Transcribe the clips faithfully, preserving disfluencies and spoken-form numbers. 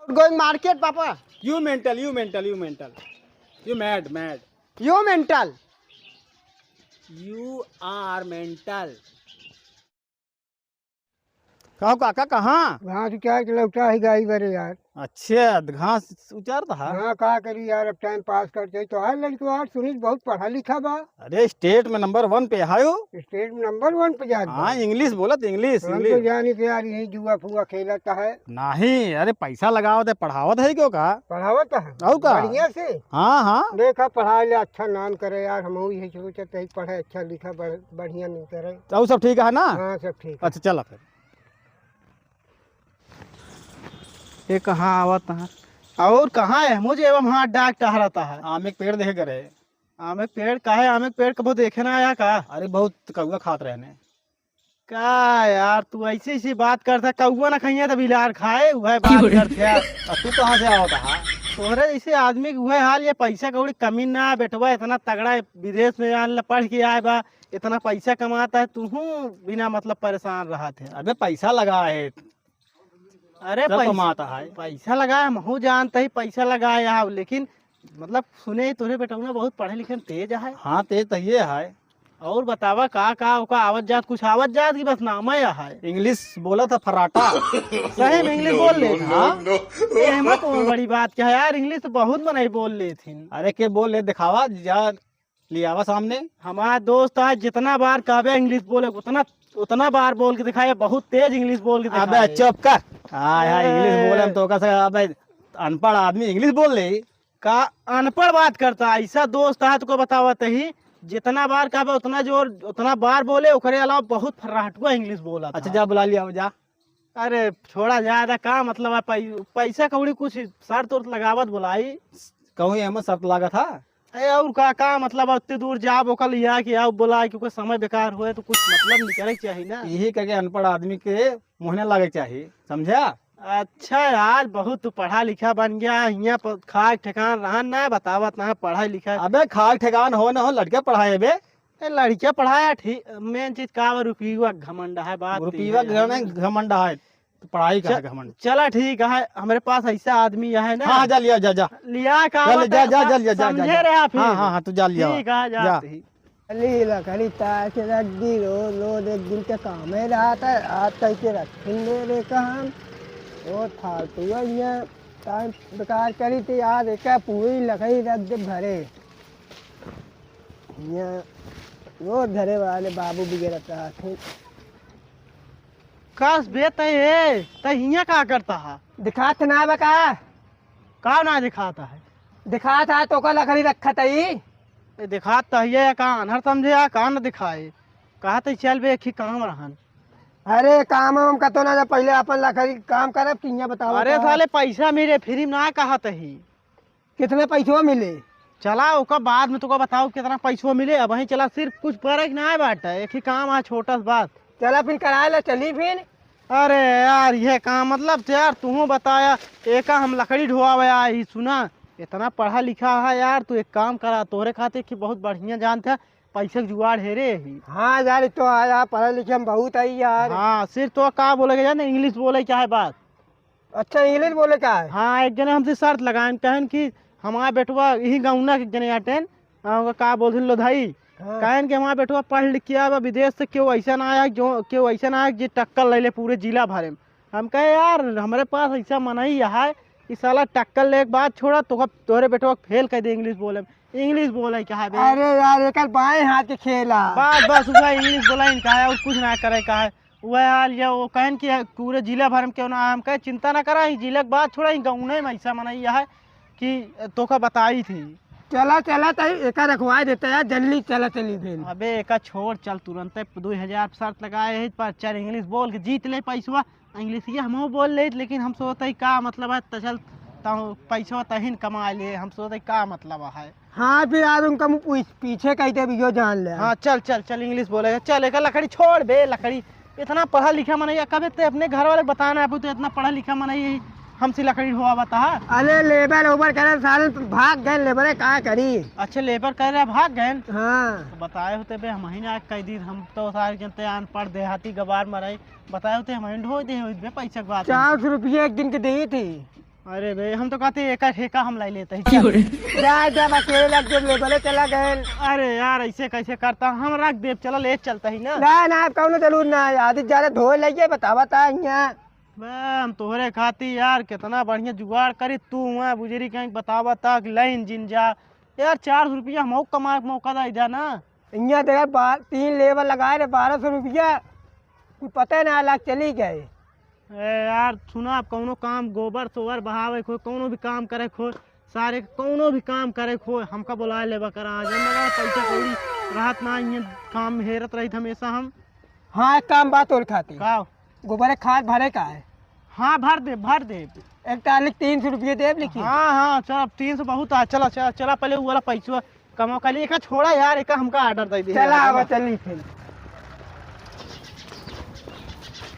Going market, पापा। You mental, you mental, you mental। You mad, mad। You mental। You are mental। कहो काका, कहाँ? घास उचार के लौटा है गाई बरे यार। अच्छा, घास उचारत हा? हाँ, का करी यार, अब time pass करते तो है लड़को यार, सुनील बहुत पढ़ा लिखा बा। अरे, state में number one पे है हो। State में number one पे जात बा। हाँ, English बोलत, English, हम तो English। जानी थे यार, यही जुआ फुआ खेलत है। नहीं, अरे, पैसा लगावत है, पढ़ावत है क्यों का? पढ़ावत है। और का? बढ़िया से। हाँ, हाँ। देखा, पढ़ा ले, अच्छा नाम करे यार, हम यही सोचत है, पढ़े, अच्छा लिखा, बढ़-, बढ़िया नहीं करे। तो सब ठीक है ना? हाँ, सब ठीक है। अच्छा, चला फिर। ये कहाँ आवत है? और कहाँ है? मुझे एवं हाथ डाक टहरता है। आम एक पेड़ देखे करे। आम एक पेड़ का है? आम एक पेड़ कबो देखे ना आया का? अरे, बहुत कौआ खात रहने। का यार, तू ऐसे ऐसे बात करता, कौआ ना खाइए तो बिलार खाए, वह बात करते हैं। आ, तू कहाँ से आवत हा? तोहरे जैसे आदमी के वह हाल, ये पैसा कौड़ी कमी ना, बेटवा इतना तगड़ा विदेश में जान ला पढ़ के आए बा, इतना पैसा कमाता है, तू हूँ बिना मतलब परेशान रहा थे। अबे पैसा लगा है, अरे सब पैसा, कमाता है। पैसा लगा है, महू जानते ही पैसा लगा है यहाँ, लेकिन मतलब सुने तोरे बेटौना बहुत पढ़े लिखे में तेज है। हाँ, तेज तो ये है। और बतावा का, का ओका आवत जात, कुछ आवत जात कि बस नाम ही है? English बोला था फर्राटा। सही में English बोल लेत हा। ये में कौन बड़ी बात क्या है यार, English तो बहुत मनई बोल लेथिन। अरे के बोल ले, दिखावा जा, लियावा सामने। हमार दोस्त आज जितना बार कहबे English बोले, उतना, उतना बार बोल के दिखाए, बहुत तेज English बोल के अबे दिखाए। चुप कर। हाँ, हाँ, English ए। बोले हम तो कैसे, अबे अनपढ़ आदमी English बोल ले। का अनपढ़ बात करता? ऐसा दोस्त है तुको बतावत ही, जितना बार कहबे उतना जोर, उतना बार बोले, ओकरे अलावा बहुत फर्राटुआ English बोला अच्छा, था। जा बुला लिया, जा। अरे छोड़ा, ज्यादा का मतलब है, पै-, पैसा कौड़ी कुछ शर्त उर्त लगावत बोलाई। कहूँ एमे शर्त लागत हा? ए, और का, का मतलब है, उतनी दूर जाब, ओकर लिया कि आओ बोला, क्योंकि समय बेकार होए तो कुछ मतलब निकले के चाही ना। यही करके अनपढ़ आदमी के मुँह न लागे के चाही, समझा? अच्छा यार, बहुत तू पढ़ा लिखा बन गया, हियाँ पर खाए ठेकान रहन ना, बतावत ना पढ़ा लिखा। अबे खाए ठेकान हो ना हो, लड़के पढ़ाए बे। ए, लड़किया पढ़ाया ठीक, main चीज का बा, रुपयुआ घमंड है, बात तो रुपयुआ ये है। घमंड, घमंड है, तो पढ़ाई का च-, है घमंड? चला ठीक है, हमरे पास ऐसा आदमी है ना। हाँ, जा लिया, जा, जा। लिया का जा, ले, बता, जा, जा, जा, लिया, जा, जा, समझे जा। रहे आप हाँ, ही। हाँ, हाँ, तू जा लिया, ठीक है, जा। जाते ही। अली लकड़ी तार के रख दी, रोज, रोज एक दिन के काम है रहा था, आज कह के रख ले रे काम। रोज फालतू है ये, time बेकार करी थी, आज एक पूरी लकड़ी रख दे घरे। हियाँ रोज घरे वाले बाबू बिगड़त रहत हैं। काश बे तै, ए, तै हियाँ का करता हा? दिखात ना बा का? का ना दिखाता है? दिखात है तो का लकड़ी रखत है ई? ए, दिखात तो है, का आन्हर समझे आ, का न दिखाए? कहा तै चल बे, एक ही काम रहन। अरे काम हम कतो ना, जब पहले अपन लकड़ी काम करब कि हियाँ बतावा अरे का? साले पैसा मिले, free में ना कहत ही। कितना पैसवा मिले? चला, ओका बाद में तोका बताओ कितना पैसवा मिले। अबहीं चला, सिर्फ कुछ परक ना है बाटे, एक ही काम आ छोटा सा बात। चला फिर कराए ला, चली फिर। अरे यार, ये काम मतलब यार, तू बताया, एका हम लकड़ी ढोआवे आई, सुना, इतना पढ़ा लिखा है यार, तू एक काम करा, तोहरे खातिर कि बहुत बढ़िया जानत है, पैसे के जुगाड़ है रे ही। हाँ यार, तो आया पढ़े लिखे हम बहुत आई यार। हाँ, सिर्फ तो का बोले के जाने, English बोले क्या है बात। अच्छा, English बोले का है? हाँ, एक जने हमसे शर्त लगाएन, कहन कि हमार बेटवा यही गौना के एक जने अटेन, आ, ओका का बोलथिन, लोधाई। हाँ। कहन कि हमार बेटवा पढ़ लिख के आवा विदेश से, केहू ऐसा ना आया, जो, केहू ऐसा ना आया जे टक्कर ले ले पूरे जिला भरे में। हम कहे, "यार, हमरे पास ऐसा मनई है कि साला टक्कर ले के बात छोड़ा, तो तोहरे बेटवा के fail कर दे English बोले में।" English बोले का है बे? अरे यार, एकर बाएं हाथ के खेला। बस, बस, उहे English बोला इनका है, और कुछ ना करे का है। वह हाल ये वो कहन कि पूरे जिला भर में क्यों ना, हम कहे, "चिंता ना करा, ई जिला के बात छोड़ा, ई गौने में ऐसा मनई है कि तोका बताई थी।" चला, चला, तई एका रखवाए देता यार, जल्दी चला, चली फिर। अबे एका छोड़, चल तुरंते दो हजार शर्त लगाए है, पर चल English बोल के जीत ले पैसवा। English ये हमहू बोल लेत, लेकिन हम सोचते ही का मतलब है, त चल, त पैसवा तहिन कमा ले, हम सोचते ही का मतलब है। हाँ, फिर यार उनका मुँह पीछ-, पीछे कह दे, यो जान ले। हाँ, चल, चल, चल, English बोले, चल, एक लकड़ी छोड़ बे, लकड़ी, इतना पढ़ा लिखा मनई, कबे ते अपने घर वाले बताना है, तू इतना पढ़ा लिखा मनई, हमसे लकड़ी ढोआ बता। अरे, labour ओबर करे, साले भाग गए, labour का करी? अच्छा, labour करे भाग गए? हाँ। तो बताए होते बे, हम ही ना कह दी, हम तो सारे जनते अनपढ़ देहाती गवार मरई, बताए होते हम ही ढो दे होइत बे, पैसा के बात है। चार सौ रुपये एक दिन के देई थी। अरे बे, हम तो कहते एका ठेका हम लाई लेते ही। क्यों रे? जाए दे, हम अकेले लग के लेबले चला गए। अरे यार, ऐसे कैसे करता? हम रख देब, चला ले चलता ही ना। ना, ना, अब कौनो जरूर ना है। आदि ज्यादा धोए लगे, बतावा ता हियाँ। बे, हम तोहरे खाती यार, कितना बढ़िया जुगाड़ करी। तू हुआ बुजरी कहीं बतावा ता कि लाइन जिन जा। यार, चार सौ रुपया हमहू कमाए के मौका दे दे ना। इहाँ देखा, बा-, तीन लेबर लगाए रहे, बारह सौ रुपया, कुछ पता ना लाग चली गए। ए यार, सुना, अब कौनो काम, गोबर सोबर बहावे खो, कौनो भी काम करे खो, सारे कौनो भी काम करे खो, हमका बुलाए लेबा करा। आज मगर पैसा कौड़ी रहत ना, इहाँ काम में हेरत रहित हमेशा हम। हाँ, एक काम बा तोर खातिर। का? गोबर खाद भरे का है? हाँ, भर दे, भर दे। एक टाली तीन सौ रुपये देब, लेकिन। हाँ, हाँ, चल, अब तीन सौ बहुत आ, चला, चला, चला, पहले वो वाला पैसा कमा कर लिए, एका छोड़ा यार, एका हमका order दे दे चला, यार। आवा, चली फिर।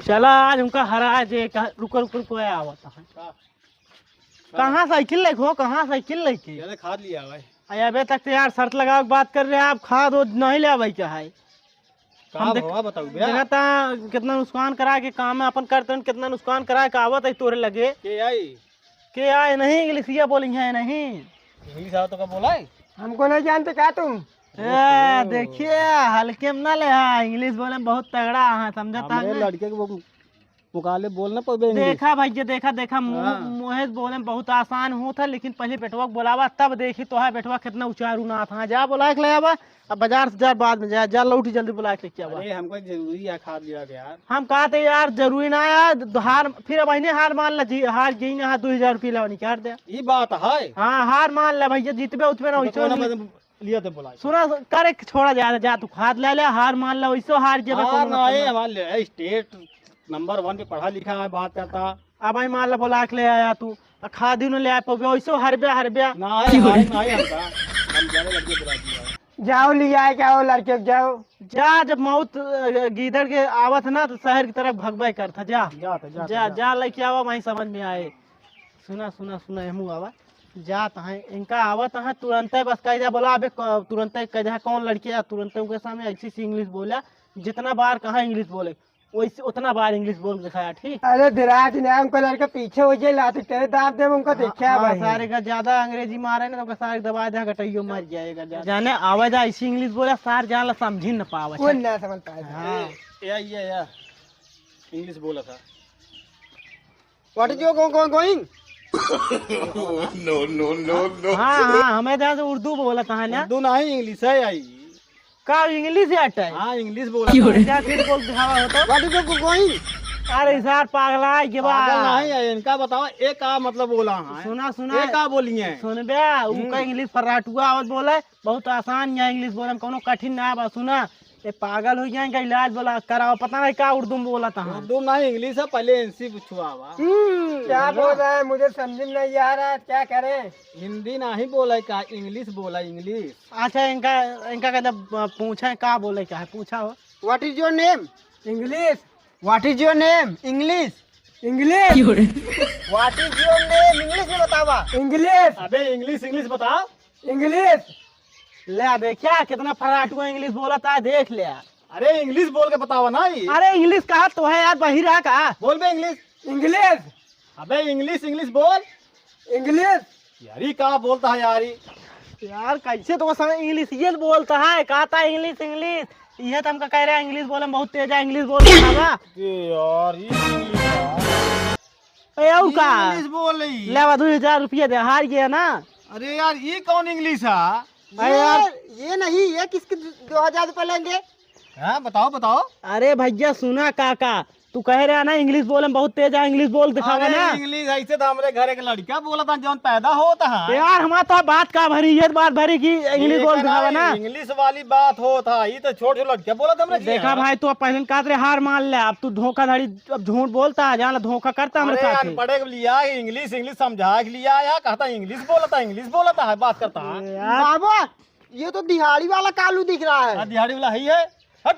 चला, आज उनका हरा जे, एका, रुको, रुको, रुको, आवा तो है। का? कहाँ साइकिल लेके हो, कहाँ साइकिल लेके? मैंने खाद लिया भाई। अरे अबे तक तो यार शर्त लगावे के बात कर रहे हैं आप, खाद वो नहीं ले भाई क्या है? का हम देख-, भवा बताऊ बे? देखा था कितना नुकसान करा के काम में अपन करते हैं, कितना नुकसान करा के आवत है तोरे लगे। के आई? के आई नहीं, इंग्लिशिया बोली है नहीं। इंग्लिश आओ तो का बोला है? हमको नहीं जानते क्या तुम? ए, देखिए, हल्के में ना ले, हाँ, इंग्लिश बोले में बहुत तगड़ा है, समझा था हमरे ना? लड़के के वो मुकाले बोल ना पावे इंग्लिश। देखा भैया, देखा, देखा, मो-, हाँ। मोहेश बोले में बहुत आसान होत है, लेकिन पहले बेटवा के बोलावा, तब देखी तो है बेटवा कितना उचारू ना था। जा बोला के ले आवा, अब बाजार से जा, बाद में जा, जा लौटी जल्दी बोला के लेके आवा। अरे, हमको एक जरूरी है खाद लिया के यार। हम कहते यार, जरूरी ना यार, हार, फिर अब अहिने हार मान ला जी, हार गई ना, दो हजार रुपये लावा निकाल दे। ई बात है। हाँ, हार मान ला भैया, जीतबे उतबे ना, तो वैसे कौन नहीं। लिया तो बोला। सुना, करे के छोड़ा जा, जा तू खाद ले ले, हार मान ला, वैसे हार जेबे हार कौनो ना मतलब है, ना। हमारे लिए state number one पे पढ़ा लिखा है, बात करता। अब भाई मान ला बोला के ले आया तू, आ खाद ही न ले आ पावे, वैसे हरबे, हरबे। ना है, हार ना है हमका। हम जाने लग गए बुला दिया। जाओ ले आए क्या हो लड़के को, जाओ। जा, जब मौत, अ, गीदड़ के आवत है ना, तो शहर की तरफ भगबे करता, जा। जा, तो जा, जा, तो जा। जा, लेके आवा, वहीं समझ में आए। सुना, सुना, सुना, एमू आवा। जात हैं, इनका आवत हैं, तुरंते बस कह जा, बोला, अबे क-, तुरंते कह जा, कौन लड़की है, तुरंते उनके सामने ऐसी सी इंग्लिश बोला, जितना बार कहा इंग्लिश बोले, वैसे उतना बार इंग्लिश बोल के दिखाया, ठीक? अरे धीराज ने उनको लड़के पीछे हो जाए, लाठी तेरे दाब दे, उनको हाँ, देखा हाँ, भाई। सारे का ज्यादा अंग्रेजी मारे ना, तो उनका सारे दबा दे, गटइयो मर जाएगा ज्यादा। जाने आवाज ऐसी इंग्लिश बोला, सार जान ला समझी न पावे। कोई ना समझ पाए। हाँ। ए, या, या, या। इंग्लिश बोला था। What is your go-, go-, going? No, no, no, no। हाँ, हाँ, हमें ध्यान से उर्दू बोला था ना। उर्दू नहीं, इंग्लिश है आई। का इंग्लिश है अटे? हाँ, इंग्लिश बोला क्यों था। रे? क्या फिर बोल दिखावा हो तो? What is your go-, going? अरे सार पागला है के बा? पागल नहीं है, इनका बताओ, ये का मतलब बोला है? सुना, सुना। ये का बोली है? सुन बे, ऊ हम्म। का इंग्लिश फर्राटुआ आवत बोले, बहुत आसान है इंग्लिश बोले में, कोनो कठिन ना बा। सुना, ये पागल हो गया, इनका इलाज बोला कराओ, पता नहीं का उर्दू में बोला था। उर्दू नहीं, इंग्लिश है, पहले इनसे पूछो आवा। हम्म, क्या बोल रहा है, मुझे समझ में नहीं आ रहा है, क्या करें? हिंदी नहीं बोला का, इंग्लिश बोला, इंग्लिश। अच्छा, इनका, इनका का जब, अ, पूछे का बोले का है, पूछा हो। What is your name? English। What is your name? English। English। What is your name? इंग्लिश में बतावा। English। अबे इंग्लिश, इंग्लिश बताओ। English। ले देखिया कितना फराटुआ इंग्लिश बोलत है, देख ले। अरे इंग्लिश बोल के बतावा ना ई। अरे इंग्लिश कहा तो है यार, बहिरा का। बोल बे इंग्लिश। English। अबे इंग्लिश, इंग्लिश बोल। English। यार ई का बोलता है यार ई? यार कैसे तो बस इंग्लिश ये बोलता है, कहता है इंग्लिश, इंग्लिश। ये तो हमका कह रहा है इंग्लिश बोले में बहुत तेज है, इंग्लिश बोल के बतावा। ए यार, ई इंग्लिश यार। ए, और ई का? इंग्लिश बोल रही। लेवा, दो हजार रुपया दे, हार गया ना। अरे यार, ई कौन इंग्लिश है? अरे यार। ये, ये नहीं, ये किसके दो हजार रुपया लेंगे? हाँ, बताओ, बताओ। अरे भैया, सुना काका, तू कह रहा ना इंग्लिश बोले में बहुत तेज है, इंग्लिश बोल दिखावा अरे ना। इंग्लिश ऐसे तो हमरे घर एक लड़का बोला था, जौन पैदा होता है। यार, हमारा तो बात का भरी, ये बात भरी कि इंग्लिश ये बोल करा दिखावा ना। इंग्लिश वाली बात होता है, ये तो छोट छोट लड़का बोला था हमरे देखा यहाँ। भाई, तू अब पहले कहत रहे हार मान ले, अब तू धोखाधड़ी, अब झूठ बोलता है, जान ला धोखा करता हमरे अरे साथ। अनपढ़े के लिया, इंग्लिश, इंग्लिश समझा के लिया, या कहता इंग्लिश बोलता, इंग्लिश बोलता है, बात करता है। ए यार। बाबा, ये तो दिहाड़ी वाला कालू दिख रहा है। हाँ, दिहाड़ी वाला ही है। हट।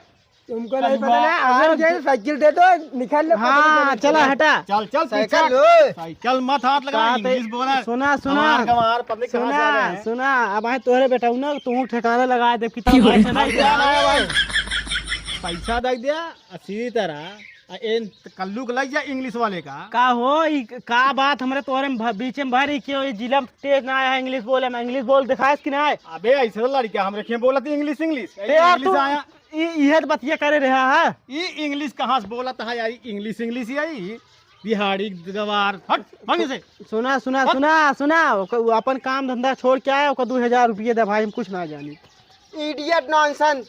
तुमको नहीं पता ना, आज जैसे साइकिल दे दो, निकाल लो, हाँ, पकड़ के चला, चला। हटा। चल, चल, साइकिल पीछे। लो। साइकिल मत हाथ लगा, कहाँ पे? इंग्लिश बोला। सुना, सुना। हमार, हमार पब्लिक कहाँ से आ सुना, रहे हैं? सुना, अब आए तोहरे बेटा, उन्हें तू ठेकाने लगा दे, कितना क्यों? पैसा नहीं दिया। पैसा दे दिया, इसी तरह। आ, एन त कल्लू के लग जा इंग्लिश वाले का। का हो, ई क-, का बात हमरे तोरे में भ-, बीचे में भरी क्यों? ये जिला में तेज ना आया है इंग्लिश बोले में, इंग्लिश बोल दिखाएस कि ना आए? अबे, ऐसे तो लड़का हमरे खें बोलत इंग्लिश, इंग्लिश। ते यार, इंग्लिश तू आया। ई, इहे त बतिया करे रहा है। ई इंग्लिश कहाँ से बोलत है यार? इंग्लिश, इंग्लिश ही आई। दिहाड़ी गवार, हट, भाग से। सुना, सुना, हट। सुना, सुना, ओकर, वो अपन काम धंधा छोड़ के आए, ओकर दो हजार रुपये दे भाई, हम कुछ ना जानी। Idiot nonsense।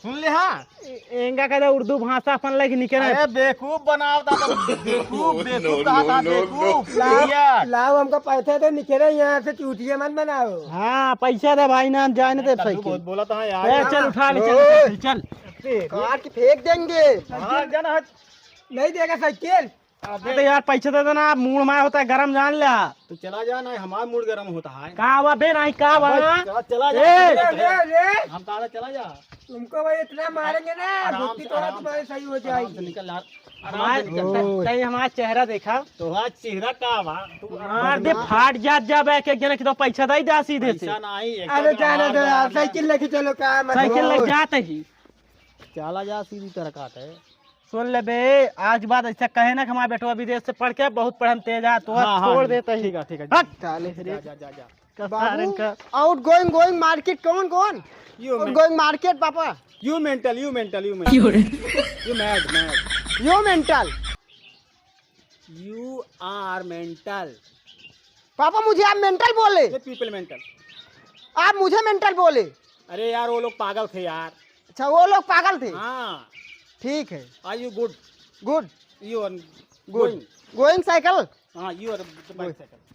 सुन ले हाँ। ए-, एंगा का उर्दू भाषा अपन लगे निकले। अरे बेवकूफ बनाओ ता तो, बेवकूफ, बेवकूफ कहा था, बेवकूफ। लाओ, idiot। लाओ हमको पैसा दे, निकले यहाँ से, चूतिया मत बनाओ। हाँ, पैसा दे भाई, ना हम जाने दे कल्लू साइकिल। बहुत बोला था यार। ए, चल उठा ले, चल, ओए। चल, चल। काट के फेंक देंगे। हाँ, जाना है। नहीं देगा साइकिल। अबे तो यार, पैसा दे देना, मूड मार होता है, गरम जान ले। तू चला जा ना, हमारा मूड गरम होता है। का हुआ बे, नहीं का हुआ? अबे, चला, चला जा, ए! चला जा। रे, रे, रे। हम कहा था, चला जा। तुमको भाई इतना मारेंगे ना, आराम से, तोड़ा आराम से, तुम्हारी सही हो जाएगी। आराम से निकल यार, आराम से निकल। हमार, तई हमार चेहरा देखा। तो हमार चेहरा का बा? तू आराम मार से दे, निकल। फाट जात जाबे एक एक जना के तो पैसा दे दे सीधे से। पैसा नहीं, एक अरे जाने दो यार, साइकिल लेके चलो, का मतलब? साइकिल लेके जाते ही। चला जा, सीधी तरह काटे। सुन ले बे, आज के बाद ऐसा कहे ना कि हमारा बेटवा विदेश से पढ़ के बहुत पढ़न तेज है, तो हाँ, हाँ, छोड़ देता ही। ठीक है, ठीक है, हट। साले रे। जा, जा, जा, जा। कसारन बाबू, का। Outgoing, going market, कौन, कौन? You outgoing market, पापा। You mental, you mental, you mental। क्यों रे? You mad, mad। You mental। You are mental। पापा, मुझे आप mental बोले? ये people mental। आप मुझे mental बोले? अरे यार, वो लोग पागल थे यार। अच्छा, वो लोग पागल थे? हाँ। ठीक है। Are you good? Good। You are good। Going। Going साइकिल? हाँ, you are the bicycle।